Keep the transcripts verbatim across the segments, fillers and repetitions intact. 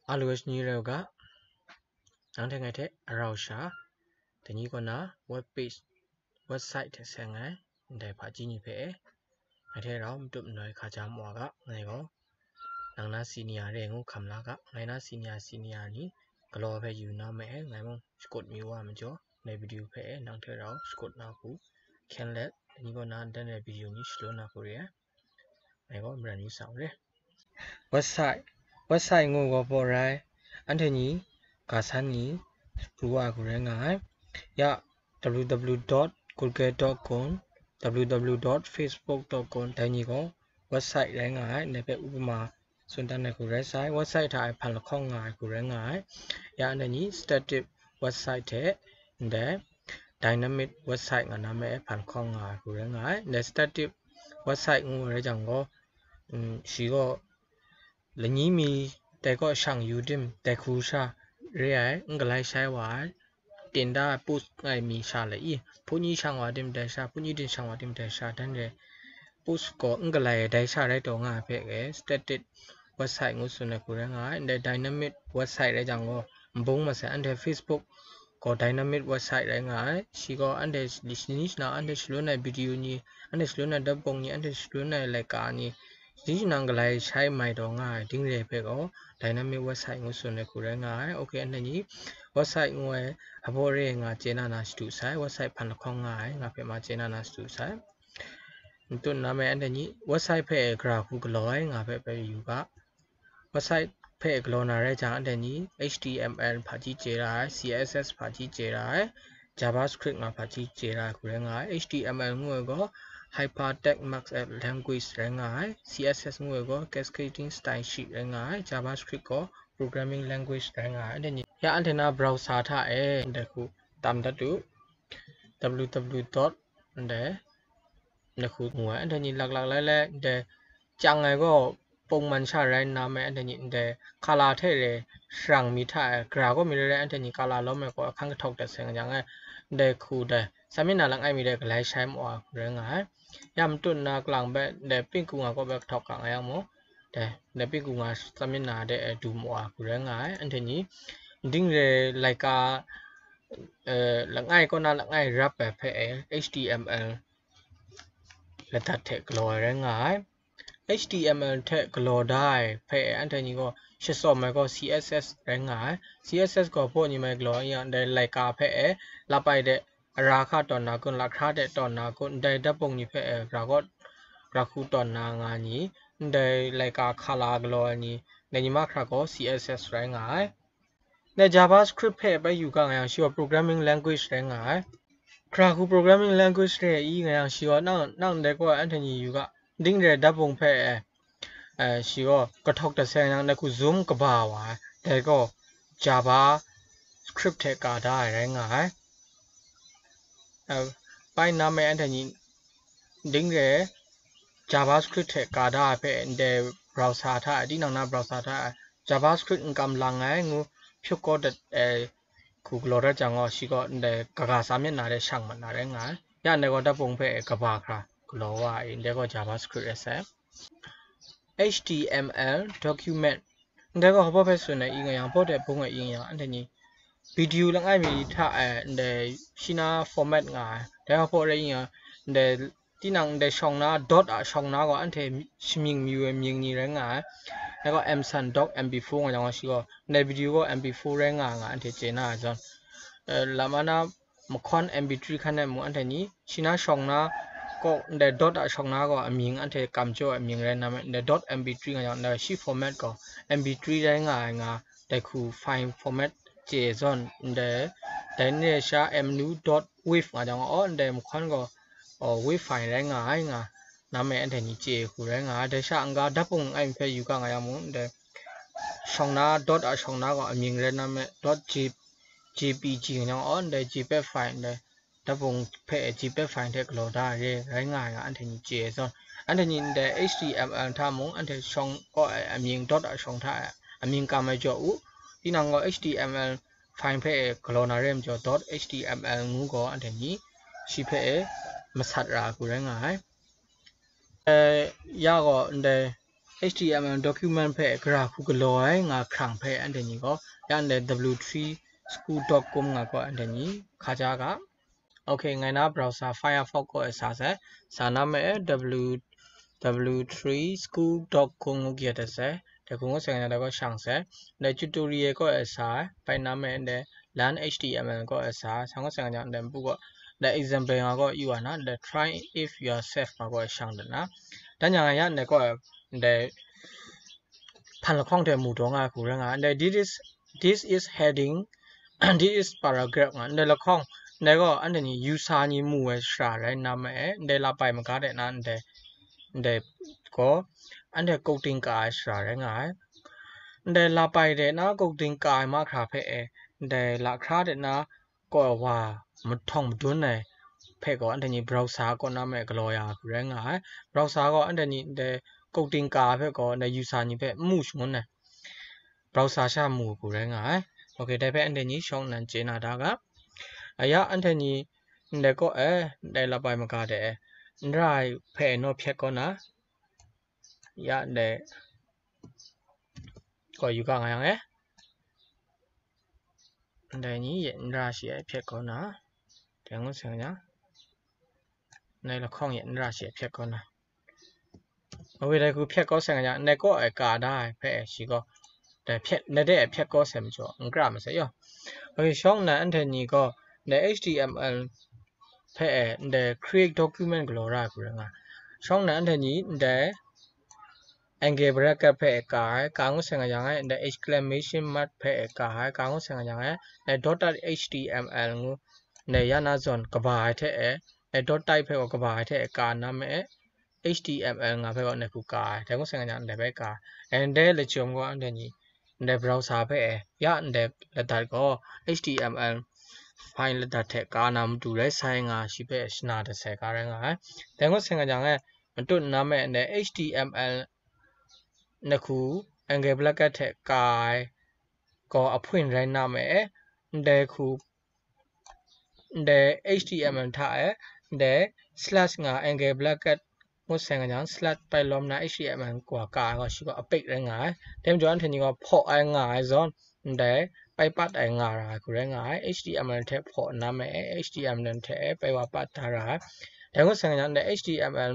Hello, ni rau ga, nang hte ngai hte arau sha, tani kaw na web page, website hte seng ai, ndai hpaji ni hpe, ngai hte rau matup noi hkaja mawa ga, ngai gaw, nang na senior re ngu hkam la ga, ngai na senior, senior ni, galaw hpe yu na ma e, ngai mung shakut mi wa majaw, ndai video hpe nang hte rau shakut na hku, hkyen let, tani kaw na ndai video ni shalun na hku re ai. Ngai gaw maran yu sa u re. Website, website ngu gaw baw rai, anhte ni, ga san ni, pru wa ai hku rai nga ai. Ya, www dot google dot com, www dot facebook dot com, dai ni gaw website rai nga ai, ndai hpe upama tsun dan ai hku rai sai, website hta e hpan lahkawng nga ai hku rai nga ai. Ya, anhte ni static website hte, ndai dynamic website nga na me hpan lahkawng nga ai hku rai nga ai. Ndai static website ngu ai rai jang gaw, mm, shi gaw, lani mi dai kaw shang yu tim, dai hku sha re ai, n galai shai wa ai, tinda post ngai mi sha le i, hput ni shang wa tim dai sha, hput ni din shang wa tim dai sha, dan re post gaw n galai ai dai sha rai taw nga ai hpe e, static website ngu tsun ai hku rai nga ai. Ndai dynamic website rai jang gaw, n bung masai, anhte Facebook gaw dynamic website rai nga ai. Shi gaw anhte shani shana, anhte shalun ai video ni, anhte shalun ai dapbong ni, anhte shalun ai laika ni, shani shana galai shai mai taw nga ai, ding re hpe gaw dynamic website ngu tsun ai hku rai nga ai. Ok, anhte ni website ngu ai hpaw re nga chye na na shadu sai, website hpan lahkawng nga ai nga hpe ma chye na na shadu sai. N tut na me anhte ni website hpe e gara hku galaw ai nga hpe bai yu ga. Website hpe galaw na rai jang, anhte ni H T M L hpaji chye ra ai, C S S hpaji chye ra ai, JavaScript nga hpaji chye ra ai hku rai nga ai. H T M L ngu ai gaw Hypertext Markup Language rai nga ai, C S S ngu ai gaw Cascading Style Sheet rai nga ai, JavaScript gaw Programming Language rai nga ai. Anhte ni ya anhte na browser hta e ndai hku tam dat u, www dot ndai, ndai hku ngu ai. Anhte ni laklak lai lai, ndai chyang ai gaw pungman sha rai nna me, anhte ni ndai kala hte re sharang mi hta e, gara gaw mi rai rai, anhte ni kala lawm ai gaw ahkan kahtawk dat sai nga jang e, ndai hku dai, sa myit na langai mi dai galai shai mawa hku rai nga ai. Ya matut na kalang bai, ndai pingku nga kaw bai kahtawk ga nga yang mung, dai, ndai pingku nga sa myit na de e du mawa hku rai nga ai. Anhte ni ding re laika, eh, langai kaw na langai rap ai hpe e, H T M L ladat hte galaw ai rai nga ai. H T M L hte galaw da ai hpe e, anhte ni gaw shatsawm ai gaw C S S rai nga ai. C S S gaw hpaw ni mai galaw ai yang, dai laika hpe e lap ai de, ara hka tawn na kun, lahkra de tawn na kun, ndai dapbong ni hpe e gara gaw, gara hku tawn na nga ni, ndai laika hkala galaw ai ni, dai ni mahkra gaw C S S rai nga ai. Dai JavaScript hpe bai yu ga nga yang, shi gaw programming language rai nga ai. Gara hku programming language re i nga yang, shi gaw nang, nang ndai gaw anhte ni yu ga, ding re dapbong hpe e, eh, shi gaw kahtawk dat sai yang, dai hku zoom kaba wa ai, dai gaw JavaScript hte ka da ai rai nga ai. Eh, bai na me anhte ni ding re JavaScript hte ka da ai hpe ndai browser hta, tinang na browser hta JavaScript n kam lang ai ngu hpyuk kawt dat ai hku galaw dat jang gaw, shi gaw ndai kaga sa myit na de shang mat na rai nga ai. Ya ndai gaw dapbong hpe kaba hkra galaw wa ai, ndai gaw JavaScript rai sai. H T M L document, ndai gaw hpaw hpe tsun ai i nga yang, hpaw hte bung ai i nga yang, anhte ni video langai mi hta e, ndai shi na format nga ai, dai hpaw rai i nga, ndai tinang ndai shawng na, dot a shawng na gaw anhte shamying mayu ai mying ni rai nga ai. Dai gaw M san doc M P four nga jang gaw, shi gaw ndai video gaw M P four rai nga nga anhte chye na ai zawn, eh, lama na mahkawn M P three hkan e mung anhte ni shi na shawng na kaw, ndai dot a shawng na gaw amying anhte kam jaw ai mying rai na me, ndai dot M P three nga jang, ndai shi format gaw M P three rai nga ai nga, dai hku file format chye zawn, ndai, dai ni sha M N U dot wave nga jang gaw, ndai mahkawn gaw, oh, wave file rai nga ai nga, na me anhte ni chye hku rai nga ai. Dai sha n-ga dapbong ai hpe yu ga nga yang mung, ndai shawng na, dot a shawng na gaw amying rai na me, dot J, J P G nga yang gaw, ndai JPEG file, ndai dapbong hpe JPEG file hte galaw da ai re, rai nga ai nga, anhte ni chye ai zawn, anhte ni ndai H T M L hta mung, anhte shawng kaw ai amying, dot a shawng hta ai amying kam ai jaw u. Tinang gaw H T M L file hpe galaw na re ai majaw, dot H T M L ngu gaw, anhte ni shi hpe masat ra ai hku rai nga ai. Eh, ya gaw ndai H T M L document ဖဲ ကရာခုကလော် ငါ ခရံ ဖဲ အန်တညီ ကော ရန်တဲ့ W three school dot com ငါ ကော အန်တညီ ခါကြ က Okay, ငါ နာ browser Firefox ကော အစာ စဲ စာ နာမည် W W three school dot com ကို ကြည့် တ စဲ တ ခုံ ကို စဲ ငါ နာ တ ကော ရှောင် စဲ ဒီ tutorial ကော အစာ ဖဲ နာမည် ဒီ learn H T M L ကော အစာ ဆောင် ကို စဲ ငါ နာ ဒီ ဘူး ကော ဒီ example ငါ ကော ယူ ဝ နာ ဒီ try if yourself ငါ ကော ရှောင် တ နာ တ ညာ ငါ ရ ဒီ ကော ဒီ ဖန်လခေါင်ထဲ မူတော့ ငါ ခု ရ ငါ ဒီ this is this is heading this is paragraph ငါ ဒီ လခေါင် ဒီ ကော အန်တညီ ယူဆာညီ မူ ဝဲ စရာ ရဲ နာမည် ဒီ လပိုင် မက ဒီ နာ ဒီ ဒီ ကော အန်တ ကုတ်တင် ကာ စရာ ရဲ ငါ ဒီ လပိုင် ဒီ နာ ကုတ်တင် ကာ မ ခရာ ဖဲ ဒီ လခရာ ဒီ နာ ကော ဝါ မထောင် မတွန်း နိုင် ဖဲ ကော အန်တညီ browser ကော နာမည် ကလော် ရ ခု ရဲ ငါ browser ကော အန်တညီ ဒီ ကုတ်တင် ကာ ဖဲ ကော ဒီ ယူဆာညီ ဖဲ မူ ရှုံ နိုင် browser ရှောင် မူ ခု ရဲ ငါ Okay, ဒီ ဖဲ အန်တညီ ရှောင် နန် ကျေ နာ တ က အ ရ အန်တညီ ဒီ ကော အဲ ဒီ လပိုင် မက ဒီ အဲ နရ ဖဲ နီ ဖြတ် ကော နာ ရ ဒီ ကော ယူ က ငါ ရ ငါ ဒီ ညီ ရ နရ ရှိ အဲ ဖြတ် ကော နာ ဒီ ငုံ စဲ ငါ ညာ ဒီ လခေါင် ရ နရ ရှိ အဲ ဖြတ် ကော နာ အဝေး ဒီ ခု ဖြတ် ကော စဲ ငါ ညာ ဒီ ကော အဲ ကာ ဒါ ဖဲ အဲ ရှိ ကော ဒီ ဖြတ် ဒီ ဒီ အဲ ဖြတ် ကော စဲ မကျော် ငကရ မ စဲ ရော Okay, ရှောင် နန် အန်တညီ ကော ဒီ H T M L ဖဲ အဲ ဒီ create document ကလော် ရ ခု ရဲ ငါ ရှောင် နန် အန်တညီ ဒီ angle bracket ဖဲ အဲ ကာ အဲ ကာ ငုံ စဲ ငါ ညာ အဲ ဒီ exclamation mark ဖဲ အဲ ကာ အဲ ကာ ငုံ စဲ ငါ ညာ အဲ ဒီ dot type H T M L ငုံ ဒီ ရ နာ ဇွန် ကဘာ အဲ ထဲ အဲ ဒီ dot type ဖဲ ကော ကဘာ အဲ ထဲ အဲ ကာ နာမည် အဲ H T M L ငါ ဖဲ ကော ဒီ ခု ကာ အဲ ဒီ ငုံ စဲ ငါ ညာ ဒီ ဖဲ ကာ အဲ ဒီ လကျုံ ကော အန်တညီ ဒီ browser ဖဲ အဲ ရ ဒီ လတတ် ကော H T M L file လတတ် ထဲ ကာ နာ မတူ ရဲ ဆိုင် ငါ ရှိ ဖဲ ရှနာ တ စဲ ကာ ရဲ ငါ အဲ ဒီ ငုံ စဲ ငါ ညာ အဲ မတူ နာမည် ဒီ H T M L ဒီ ခု angle bracket ထဲ ကာ အဲ ကော အဖွင့် ရဲ နာမည် အဲ ဒီ ခု ဒီ H T M L ထ အဲ ဒီ slash ငါ angle bracket ငုံ စဲ ငါ ညာ slash ပိုင် လော မ နာ H T M L ကွာ ကာ အဲ ကော ရှိ ကော အပိတ် ရဲ ငါ အဲ တဲ မကျော် အန်တညီ ကော ဖော် အဲ ငါ အဲ ဇွန် ဒီ ပိုင်ပတ် အဲ ငါ ရ ခု ရဲ ငါ အဲ H T M L ထဲ ဖော် နာမည် အဲ H T M L ထဲ ပိုင်ဝါ ပတ် တ ရ ဒီ ငုံ စဲ ငါ ညာ ဒီ H T M L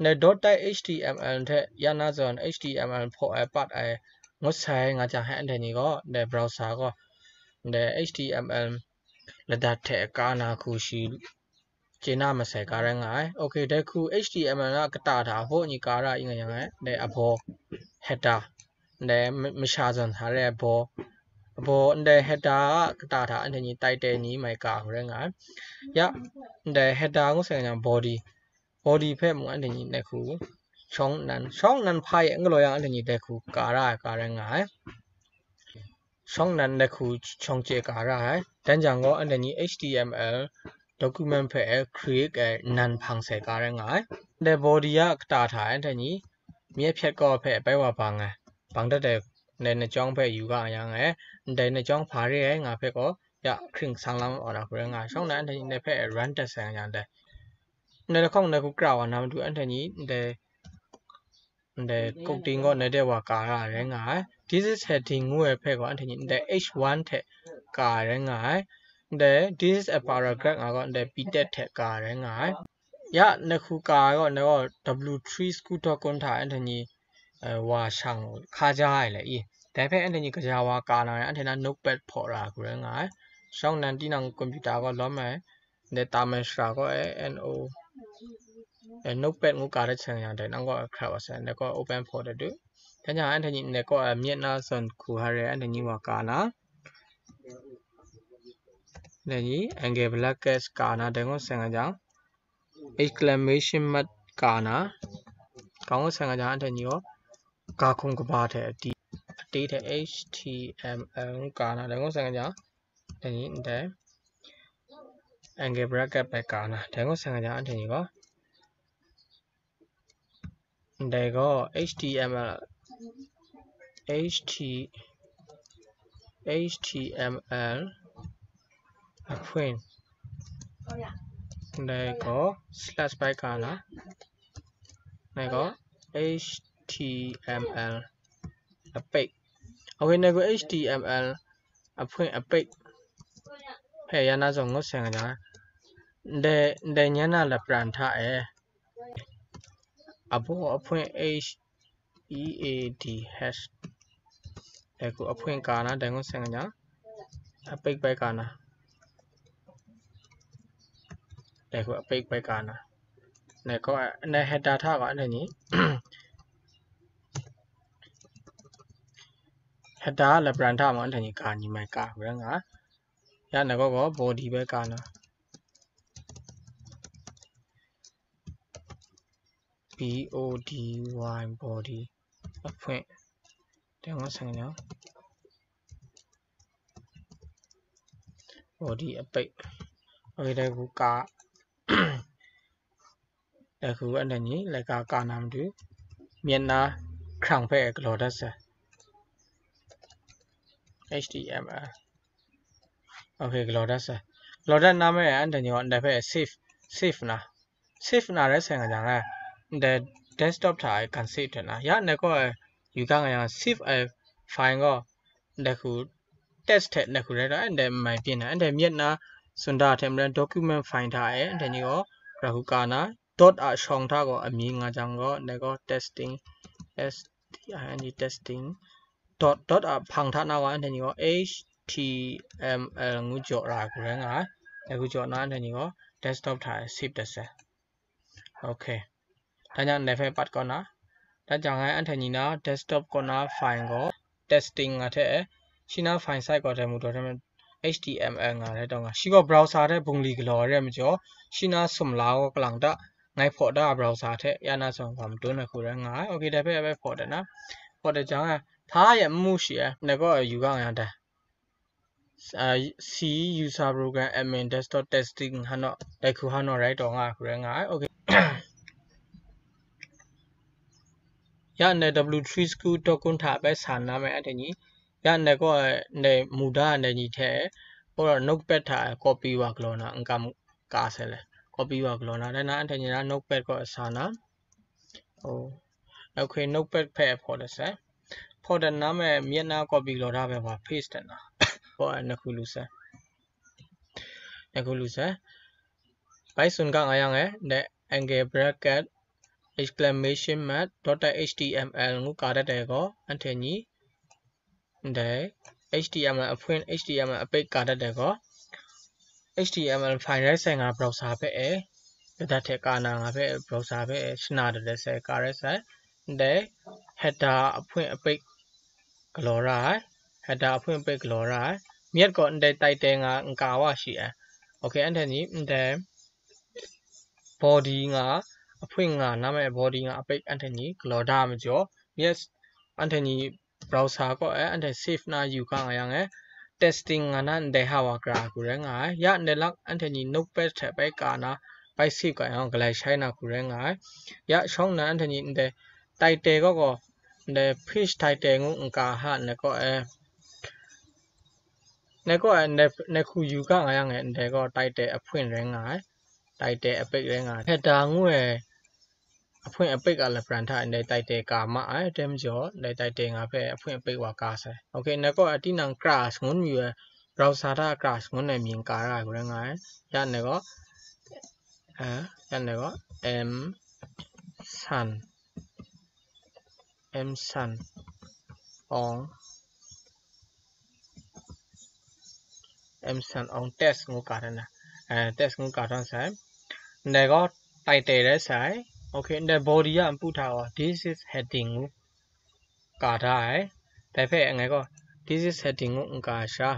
ဒီ dot type H T M L ထဲ ရ နာ ဇွန် H T M L ဖော် အဲ ပတ် အဲ ငုံ စဲ ငါ ညာ ဟဲ အန်တညီ ကော ဒီ browser ကော ဒီ H T M L လတတ် ထဲ ကာ နာ ခု ရှိ ကျေ နာ မ စဲ ကာ ရဲ ငါ အဲ Okay, ဒီ ခု H T M L က ကတာ ထ အ ဘိ ညီ ကာ ရ အ ငါ ညာ အဲ ဒီ အ ဘိ header ဒီ မ မ ရှောင် ဇွန် ထ ရဲ အ ဘိ အ ဘိ ဒီ header က ကတာ ထ အန်တညီ title ညီ မ ကာ ရဲ ငါ အဲ ရ ဒီ header ငုံ စဲ ငါ ညာ body body ဖဲ မူ အန်တညီ ဒီ ခု ရှောင် နန် ရှောင် နန် ဖဲ အဲ ငကလော် ရ အန်တညီ ဒီ ခု ကာ ရ အဲ ကာ ရဲ ငါ အဲ ရှောင် နန် ဒီ ခု ရှောင် ကျေ ကာ ရ အဲ တ ညာ ကော အန်တညီ H T M L document ဖဲ အဲ create အဲ နန် ဖန် စဲ ကာ ရဲ ငါ အဲ ဒီ body က ကတာ ထ အန်တညီ မျက်ဖြတ် ကော ဖဲ ပိုင်ဝါ ပ ငါ ပ တ ဒီ န န ကျောင်း ဖဲ ယူ က ငါ အဲ ဒီ န ကျောင်း ဖ ရဲ အဲ ငါ ဖဲ ကော ရ ခရင် ဆ လ မ အ ရ ခု ရဲ ငါ ရှောင် နန် အန်တညီ ဒီ ဖဲ အဲ run တ စဲ ငါ ညာ ဒီ ဒီ လခေါင် ဒီ ခု ကရ ဝါ နာ မတူ အန်တညီ ဒီ ဒီ ကုတ်တင် ကော ဒီ ဒီ ဝါ ကာ ရ ရဲ ငါ အဲ This is heading ငုံ အဲ ဖဲ ကော အန်တညီ ဒီ H one ထဲ ကာ ရဲ ငါ အဲ ဒီ This is a paragraph ငါ ကော ဒီ ပီ တ ထဲ ကာ ရဲ ငါ အဲ ရ ဒီ ခု ကာ ကော ဒီ W three school dot com ထ အန်တညီ အဲ ဝါ ရှောင် ခါကြ အဲ လဲ အ ဒီ ဖဲ အန်တညီ က ယ ဝါ ကာ နာ ရဲ အန်တညီ notepad ဖော် ရ ခု ရဲ ငါ အဲ ရှောင် နန် တီ နံ ကွန်ပျူတာ ကော လော မ အဲ ဒီ တာ မ စ ရ ကော အဲ N O အဲ notepad ငုံ ကာ တ စဲ ညာ ဒီ နံ ကော ခရ ဝါ စဲ ဒီ ကော open ဖော် တ ဒု တ ညာ အန်တညီ ဒီ ကော အ မျက်နှာစွန် ခု ဟ ရဲ အန်တညီ ဝါ ကာ နာ ဒီ ညီ angle bracket ကာ နာ ဒီ ငုံ စဲ ငါ ညာ exclamation mark ကာ နာ ဒီ ငုံ စဲ ငါ ညာ အန်တညီ ရော ကာ ခုံ က ပ ထဲ အ တီ အ တီ ထဲ H T M L ကာ နာ ဒီ ငုံ စဲ ငါ ညာ ဒီ ညီ ဒီ angle bracket ပဲ ကာ နာ ဒီ ငုံ စဲ ငါ ညာ အန်တညီ ကော ဒီ ကော H T M L H T H T M L အ print ဒီ ကော slash ပဲ ကာ နာ ဒီ ကော H T M L အပိတ်။ Okay, နကို H T M L အဖွင့်အပိတ်ဖဲရနာဆောင်ငုတ်ဆင်ကြတယ်။ ညနာလပရန်ထအဲ အဘောအဖွင့် H E A D hash တဲခုအဖွင့်ကာနာတဲငုတ်ဆင်ကညာအပိတ်ပဲကာနာတဲခုအပိတ်ပဲကာနာနဲကောနဲ header ထကောအဲ့ဒါညီ header လပရန်ထမှာအဲ့ဒါညီကာညီမိုင်ကာဝဲငါရနဲကောကော body ပဲကာနာ B O D Y body အဖွင့်တဲငါဆိုင်နော် body အပိတ် okay တကူကတကူအဲ့ဒါညီလက်ကကာနာမတူမျက်နှာ crown ဖဲကလော်တတ်စဲ H T M L okay ကလော်တတ်စဲကလော်တတ်နာမဲအဲ့ဒါညီအဲ့ဒါဖဲ save save နာ save နာရဲဆိုင်ကညာလဲဒီ desktop ထား can save ထနာရနေကောယူကငါရ save a file ကောဒီခု test ထဲဒီခုရဲတော့အဲ့ဒါမိုင်ပြင်းနာအဲ့ဒါမျက်နှာစွန်တာထဲမှာ document file ထားအဲ့ဒါညီကောရခုကာနာ dot အရှောင်ထားကောအမည်ငါကြောင့်ကောဒီကော testing S T I N G testing dot dot အဖန်ထားနာဝါအဲ့ဒါညီကော H T M L ငူကြော်ရာကိုရဲငါအခုကြော်နာအဲ့ဒါညီကော desktop ထား save တစဲ okay ဒါကြောင့် level ပတ်ကောနာဒါကြောင့်အဲ့ဒါညီနာ desktop ကောနာ file ကော testing ငါထဲရှိနာ file site ကောထဲမူတော့ထဲ H T M L ငါထဲတော့ငါရှိကော browser ထဲဘုံလီကလော်ရဲမကျော်ရှိနာစုံလာကောကလန်တငိုင်ဖော်တာ browser ထဲရနာဆောင်ကွာမတွန်းနေခုရဲငါ okay ဒါဖဲအပဲဖော်တယ်နော်ဖော်တယ်ကြောင့်ဖားရမှုရှိရနေကောယူကငါဒါ C user program admin desktop testing ဟန်တော့တိုက်ခုဟန်တော့ right တော့ငါခုရဲငါ okay ရနေ W three school တော့ကွန်ထပဲဆာနာမဲအတညီရနေကောနေမူဒါနေညီထဲဟိုတော့ notepad ထား copy ဝါကလောနာအင်္ဂါမူကားဆဲလဲ copy ဝါကလောနာတနာအတညီ notepad ကောအဆာနာ okay notepad ဖဲဖော်တဲ့ဆက်ဖော်တဲ့နားမဲ့မျက်နှာ copy လော်ထားပဲပါ paste တဲ့နော်ဖော်နခုလူဆက်နခုလူဆက်ပိုက်စွန်ကငါရငယ်တဲ့ angle bracket exclamation mark dot html ငူကားတတ်တယ်ကောအထင်ကြီး တဲ့ HTML အဖွင့် HTML အပိတ်ကာတတ်တယ်ကော HTML file ရဲဆိုင်ငါ browser ဖဲအဲတတထဲကာနာငါဖဲ browser ဖဲအဲရှနာတတဲ့ဆဲကာရဲဆိုင်တဲ့ header အဖွင့်အပိတ်ကလော်ရ header အဖွင့်အပိတ်ကလော်ရမြက်ကောတဲ့ title ငါအင်ကာဝရှိအဲ okay အဲ့ဒါညီတဲ့ body ငါအဖွင့်ငါနားမဲ့ body ငါအပိတ်အန်ထနီကလော်ဒါမကျော် yes အန်ထနီ browser ကောအဲအန်ထ save နာယူကငါရငယ် testing ငါနာန်ဒဲဟာဝါကရာကူရဲငါရန်ဒဲလၢၵ်ႈအန်ထနီ notepad ထဲပိုက်ကာနာပိုက် save ကရောင်ကလဲဆိုင်နာကူရဲငါရရှောင်းနာန်အန်ထနီန်ဒဲ title ကောကောန်ဒဲ page title ငူအင်ကာဟန်နကောအဲနကောအဲနခုယူကငါရငယ်န်ဒဲကော title အဖွင့်ရဲငါ title အပိတ်ရဲငါ header ငူအဲအဖွင့်အပိတ်ကလပရန်ထန်ဒဲ title ကာမအဲတဲမကျော်ဒဲ title ငါဖဲအဖွင့်အပိတ်ဝါကာဆဲ okay နကောအတိနံ crash ငုံယူအဲ browser ထ crash ငုံနဲ့မြင်ကာရရဲငါရန်နကောအဲရန်နကော M Sun M Sun on M Sun on test ငူကာထနာအဲ test ငူကာထန်ဆိုင်နကော title ရဲဆိုင် okay န body ရန်ပူထားဝါ this is heading ငူကာထအဲတဲဖဲအငယ်ကော this is heading ငူကာရှာ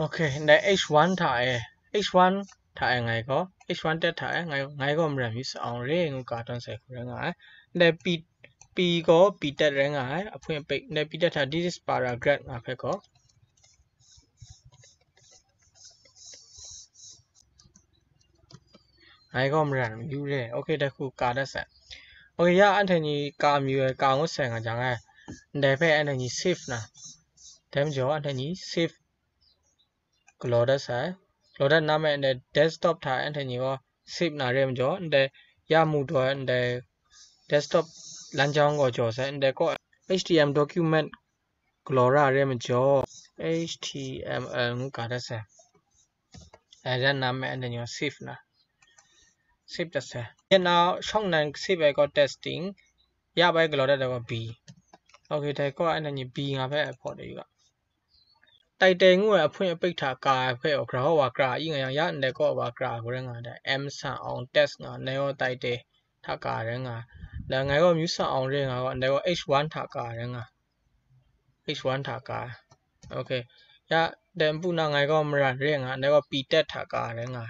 okay န H one ထားအဲ H one ထားအဲငယ်ကော H one တက်ထားအဲငယ်ငယ်ကောမရံမီးစအောင်ရေငူကာတွန်းဆိုင်ခုရဲငါအဲန P P ကော P တက်ရဲငါအဲအဖွင့်ပိတ်န P တက်ထား this is paragraph ငါဖဲကောငါကောမရံယူရဲ okay တခုကာတတ်ဆက် okay ရအန်ထနီကာမြူကာငုတ်ဆိုင်ငါကြောင့်အဲနဖဲအန်ထနီ save နာတဲမကျော်အန်ထနီ save ကလော်တတ်ဆိုင်ကလော်တတ်နာမဲန desktop ထားအန်ထနီကော save 'na re ai majaw, ndai ya mu daw ai, ndai desktop lan jang gaw jaw sai, ndai kaw H T M document galaw ra ai re ai majaw, H T M L ngu ka dat sai. Ai, ran na me, and then you save na. Save dat sai. Yan na shawng nan save ai gaw testing, ya bai galaw dat ai gaw B. Okay, dai kaw and then you B nga bai ai pawt de yu ga. Title ngu ai ahpun apik hta ka ai hpe, graw wa kra i nga yang, ya ndai kaw wa kra ai rai nga, dai M san awng test nga, ndai gaw title hta ka ai rai nga. Dai ngai gaw myu san awng re nga gaw, ndai gaw H one hta ka ai rai nga. H one hta ka ai. Okay. Ya, dai npu na ngai gaw maran re nga, ndai gaw P tet hta ka ai rai nga.